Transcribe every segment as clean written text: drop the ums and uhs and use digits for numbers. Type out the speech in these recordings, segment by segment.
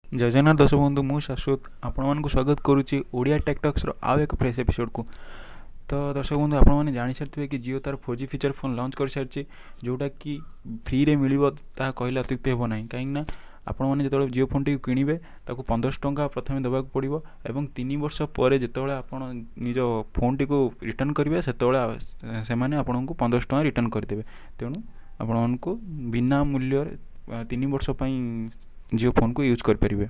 ଜୟ ଜଗନ୍ନାଥ ଦର୍ଶକ ବନ୍ଧୁ, ମୁଁ ଶାଶ୍ୱତ ଆପଣମାନଙ୍କୁ ସ୍ୱାଗତ କରୁଛି ଓଡ଼ିଆ ଟେକ୍ ଟକ୍ସର ଆଉ ଏକ ଫ୍ରେଶ୍ ଏପିସୋଡ଼କୁ। ତ ଦର୍ଶକ ବନ୍ଧୁ, ଆପଣମାନେ ଜାଣିସାରିଥିବେ କି ଜିଓ ତାର 4G feature phone launch କରିସାରିଛି, ଯେଉଁଟାକି ଫ୍ରିରେ ମିଳିବ ତାହା କହିଲେ ଅତ୍ୟୁକ୍ତି ହେବ ନାହିଁ। କାହିଁକିନା ଆପଣମାନେ ଯେତେବେଳେ ଜିଓ ଫୋନ୍ଟିକୁ କିଣିବେ, ତାକୁ 1500 ଟଙ୍କା ପ୍ରଥମେ ଦେବାକୁ ପଡ଼ିବ ଏବଂ 3 ବର୍ଷ ପରେ ଯେତେବେଳେ ଆପଣ ନିଜ ଫୋନ୍ଟିକୁ ରିଟର୍ଣ୍ଣ କରିବେ, ସେତେବେଳେ ସେମାନେ ଆପଣଙ୍କୁ 1500 ଟଙ୍କା ରିଟର୍ଣ୍ଣ କରିଦେବେ। ତେଣୁ ଆପଣମାନଙ୍କୁ ବିନା ମୂଲ୍ୟରେ 3 ବର୍ଷ ପାଇଁ ଜିଓ ଫୋନ୍କୁ ୟୁଜ୍ କରିପାରିବେ।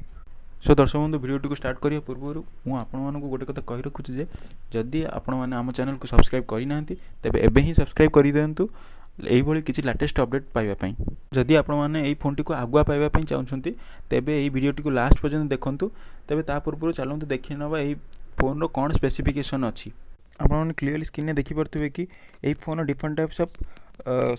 ସୋ ଦର୍ଶକ ବନ୍ଧୁ, ଭିଡ଼ିଓଟିକୁ ଷ୍ଟାର୍ଟ କରିବା ପୂର୍ବରୁ ମୁଁ ଆପଣମାନଙ୍କୁ ଗୋଟେ କଥା କହି ରଖୁଛି ଯେ ଯଦି ଆପଣମାନେ ଆମ ଚ୍ୟାନେଲକୁ ସବସ୍କ୍ରାଇବ୍ କରିନାହାନ୍ତି, ତେବେ ଏବେ ହିଁ ସବସ୍କ୍ରାଇବ୍ କରିଦିଅନ୍ତୁ ଏଇଭଳି କିଛି ଲାଟେଷ୍ଟ ଅପଡ଼େଟ୍ ପାଇବା ପାଇଁ। ଯଦି ଆପଣମାନେ ଏଇ ଫୋନ୍ଟିକୁ ଆଗୁଆ ପାଇବା ପାଇଁ ଚାହୁଁଛନ୍ତି, ତେବେ ଏଇ ଭିଡ଼ିଓଟିକୁ ଲାଷ୍ଟ ପର୍ଯ୍ୟନ୍ତ ଦେଖନ୍ତୁ। ତେବେ ତା ପୂର୍ବରୁ ଚାଲନ୍ତୁ ଦେଖି ନେବା ଏଇ ଫୋନ୍ର କ'ଣ ସ୍ପେସିଫିକେସନ୍ ଅଛି। ଆପଣମାନେ କ୍ଲିୟରଲି ସ୍କ୍ରିନ୍ରେ ଦେଖିପାରୁଥିବେ କି ଏଇ ଫୋନ୍ର ଡିଫରେଣ୍ଟ ଟାଇପ୍ସ ଅଫ୍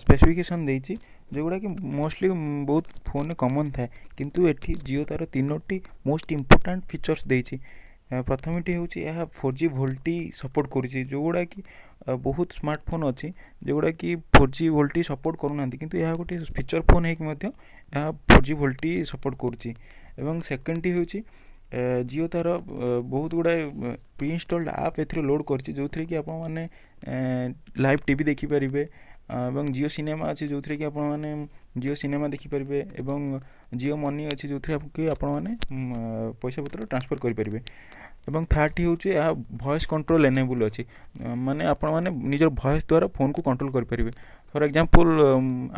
ସ୍ପେସିଫିକେସନ୍ ଦେଇଛି, ଯେଉଁଗୁଡ଼ାକି ମୋଷ୍ଟଲି ବହୁତ ଫୋନ୍ରେ କମନ୍ ଥାଏ। କିନ୍ତୁ ଏଠି ଜିଓ ତା'ର ତିନୋଟି ମୋଷ୍ଟ ଇମ୍ପୋର୍ଟାଣ୍ଟ ଫିଚର୍ସ ଦେଇଛି। ପ୍ରଥମଟି ହେଉଛି ଏହା 4G VoLTE support କରୁଛି, ଯେଉଁଗୁଡ଼ାକି ବହୁତ ସ୍ମାର୍ଟଫୋନ୍ ଅଛି ଯେଉଁଗୁଡ଼ାକି 4G VoLTE support କରୁନାହାନ୍ତି, କିନ୍ତୁ ଏହା ଗୋଟିଏ ଫିଚର୍ ଫୋନ୍ ହେଇକି ମଧ୍ୟ ଏହା 4G VoLTE support କରୁଛି। ଏବଂ ସେକେଣ୍ଡଟି ହେଉଛି ଜିଓ ତା'ର ବହୁତ ଗୁଡ଼ାଏ ପ୍ରି ଇନଷ୍ଟଲ୍ଡ ଆପ୍ ଏଥିରେ ଲୋଡ଼୍ କରିଛି, ଯେଉଁଥିରେ କି ଆପଣମାନେ ଲାଇଭ୍ ଟିଭି ଦେଖିପାରିବେ ଏବଂ ଜିଓ ସିନେମା ଅଛି, ଯେଉଁଥିରେ କି ଆପଣମାନେ ଜିଓ ସିନେମା ଦେଖିପାରିବେ ଏବଂ ଜିଓ ମନି ଅଛି, ଯେଉଁଥିରେ କି ଆପଣମାନେ ପଇସା ପତ୍ର ଟ୍ରାନ୍ସଫର୍ କରିପାରିବେ। ଏବଂ ଥାର୍ଡ଼ଟି ହେଉଛି ଏହା ଭଏସ୍ କଣ୍ଟ୍ରୋଲ୍ ଏନେବୁଲ୍ ଅଛି, ମାନେ ଆପଣମାନେ ନିଜର ଭଏସ୍ ଦ୍ୱାରା ଫୋନ୍କୁ କଣ୍ଟ୍ରୋଲ୍ କରିପାରିବେ। ଫର୍ ଏକ୍ଜାମ୍ପଲ୍,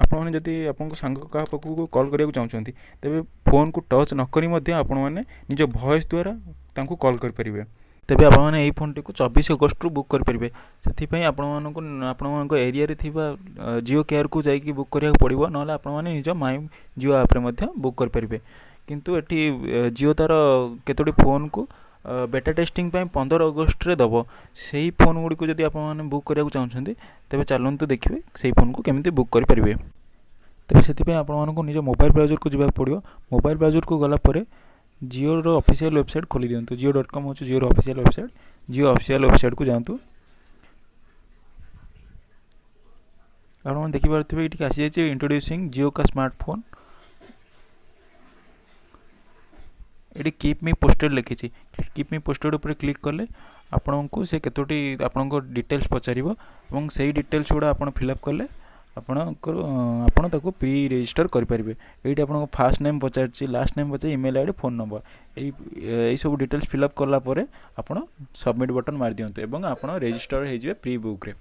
ଆପଣମାନେ ଯଦି ଆପଣଙ୍କ ସାଙ୍ଗ କାହା ପାଖକୁ କଲ୍ କରିବାକୁ ଚାହୁଁଛନ୍ତି, ତେବେ ଫୋନ୍କୁ ଟଚ୍ ନକରି ମଧ୍ୟ ଆପଣମାନେ ନିଜ ଭଏସ୍ ଦ୍ୱାରା ତାଙ୍କୁ କଲ୍ କରିପାରିବେ। ତେବେ ଆପଣମାନେ ଏଇ ଫୋନ୍ଟିକୁ 24 ଅଗଷ୍ଟରୁ ବୁକ୍ କରିପାରିବେ। ସେଥିପାଇଁ ଆପଣମାନଙ୍କୁ ଆପଣମାନଙ୍କ ଏରିଆରେ ଥିବା ଜିଓ କେୟାରକୁ ଯାଇକି ବୁକ୍ କରିବାକୁ ପଡ଼ିବ, ନହେଲେ ଆପଣମାନେ ନିଜ ମାଇ ଜିଓ ଆପ୍ରେ ମଧ୍ୟ ବୁକ୍ କରିପାରିବେ। କିନ୍ତୁ ଏଠି ଜିଓ ତା'ର କେତୋଟି ଫୋନ୍କୁ ବେଟା ଟେଷ୍ଟିଂ ପାଇଁ 15 ଅଗଷ୍ଟରେ ଦେବ। ସେଇ ଫୋନ୍ ଗୁଡ଼ିକୁ ଯଦି ଆପଣମାନେ ବୁକ୍ କରିବାକୁ ଚାହୁଁଛନ୍ତି, ତେବେ ଚାଲନ୍ତୁ ଦେଖିବେ ସେଇ ଫୋନ୍କୁ କେମିତି ବୁକ୍ କରିପାରିବେ। ତେବେ ସେଥିପାଇଁ ଆପଣମାନଙ୍କୁ ନିଜ ମୋବାଇଲ୍ ବ୍ରାଉଜରକୁ ଯିବାକୁ ପଡ଼ିବ। ମୋବାଇଲ୍ ବ୍ରାଉଜରକୁ ଗଲା ପରେ ଜିଓର ଅଫିସିଆଲ୍ ୱେବସାଇଟ୍ ଖୋଲି ଦିଅନ୍ତୁ। ଜିଓ.କମ୍ ହେଉଛି ଜିଓର ଅଫିସିଆଲ୍ ୱେବସାଇଟ୍। ଜିଓ ଅଫିସିଆଲ୍ ୱେବସାଇଟ୍କୁ ଯାଆନ୍ତୁ। ଆପଣମାନେ ଦେଖିପାରୁଥିବେ ଏଇଠିକି ଆସିଯାଇଛି ଇଣ୍ଟ୍ରୋଡ୍ୟୁସିଂ ଜିଓ କା ସ୍ମାର୍ଟଫୋନ୍। ଏଠି କିପ୍ ମି ପୋଷ୍ଟେଡ଼ ଲେଖିଛି। କିପ୍ ମି ପୋଷ୍ଟେଡ଼ ଉପରେ କ୍ଲିକ୍ କଲେ ଆପଣଙ୍କୁ ସେ କେତୋଟି ଆପଣଙ୍କ ଡିଟେଲ୍ସ ପଚାରିବ ଏବଂ ସେଇ ଡିଟେଲ୍ସ ଗୁଡ଼ା ଆପଣ ଫିଲ୍ଅପ୍ କଲେ ଆପଣଙ୍କର ଆପଣ ତାକୁ ପ୍ରି ରେଜିଷ୍ଟର କରିପାରିବେ। ଏଇଠି ଆପଣଙ୍କ ଫାର୍ଷ୍ଟ ନେମ୍ ପଚାରିଛି, ଲାଷ୍ଟ ନେମ୍ ପଚାରିଛି, ଇମେଲ୍ ଆଇଡ଼ି, ଫୋନ୍ ନମ୍ବର, ଏଇସବୁ ଡିଟେଲ୍ସ ଫିଲ୍ଅପ୍ କଲା ପରେ ଆପଣ ସବମିଟ୍ ବଟନ୍ ମାରିଦିଅନ୍ତୁ ଏବଂ ଆପଣ ରେଜିଷ୍ଟର ହେଇଯିବେ ପ୍ରି ବୁକ୍ରେ।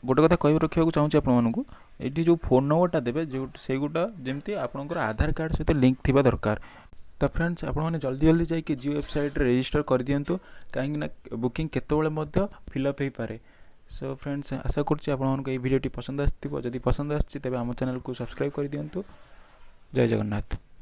ଗୋଟେ କଥା କହି ରଖିବାକୁ ଚାହୁଁଛି ଆପଣମାନଙ୍କୁ, ଏଇଠି ଯେଉଁ ଫୋନ୍ ନମ୍ବରଟା ଦେବେ, ଯେଉଁ ସେଇଗୁଟା ଯେମିତି ଆପଣଙ୍କର ଆଧାର କାର୍ଡ଼ ସହିତ ଲିଙ୍କ୍ ଥିବା ଦରକାର। ତ ଫ୍ରେଣ୍ଡସ୍, ଆପଣମାନେ ଜଲ୍ଦି ଜଲ୍ଦି ଯାଇକି ଜିଓ ୱେବସାଇଟ୍ରେ ରେଜିଷ୍ଟର କରିଦିଅନ୍ତୁ, କାହିଁକିନା ବୁକିଂ କେତେବେଳେ ମଧ୍ୟ ଫିଲ୍ଅପ୍ ହେଇପାରେ। ସୋ ଫ୍ରେଣ୍ଡସ୍, ଆଶା କରୁଛି ଆପଣମାନଙ୍କୁ ଏଇ ଭିଡ଼ିଓଟି ପସନ୍ଦ ଆସିଥିବ। ଯଦି ପସନ୍ଦ ଆସିଛି, ତେବେ ଆମ ଚ୍ୟାନେଲକୁ ସବସ୍କ୍ରାଇବ୍ କରିଦିଅନ୍ତୁ। ଜୟ ଜଗନ୍ନାଥ।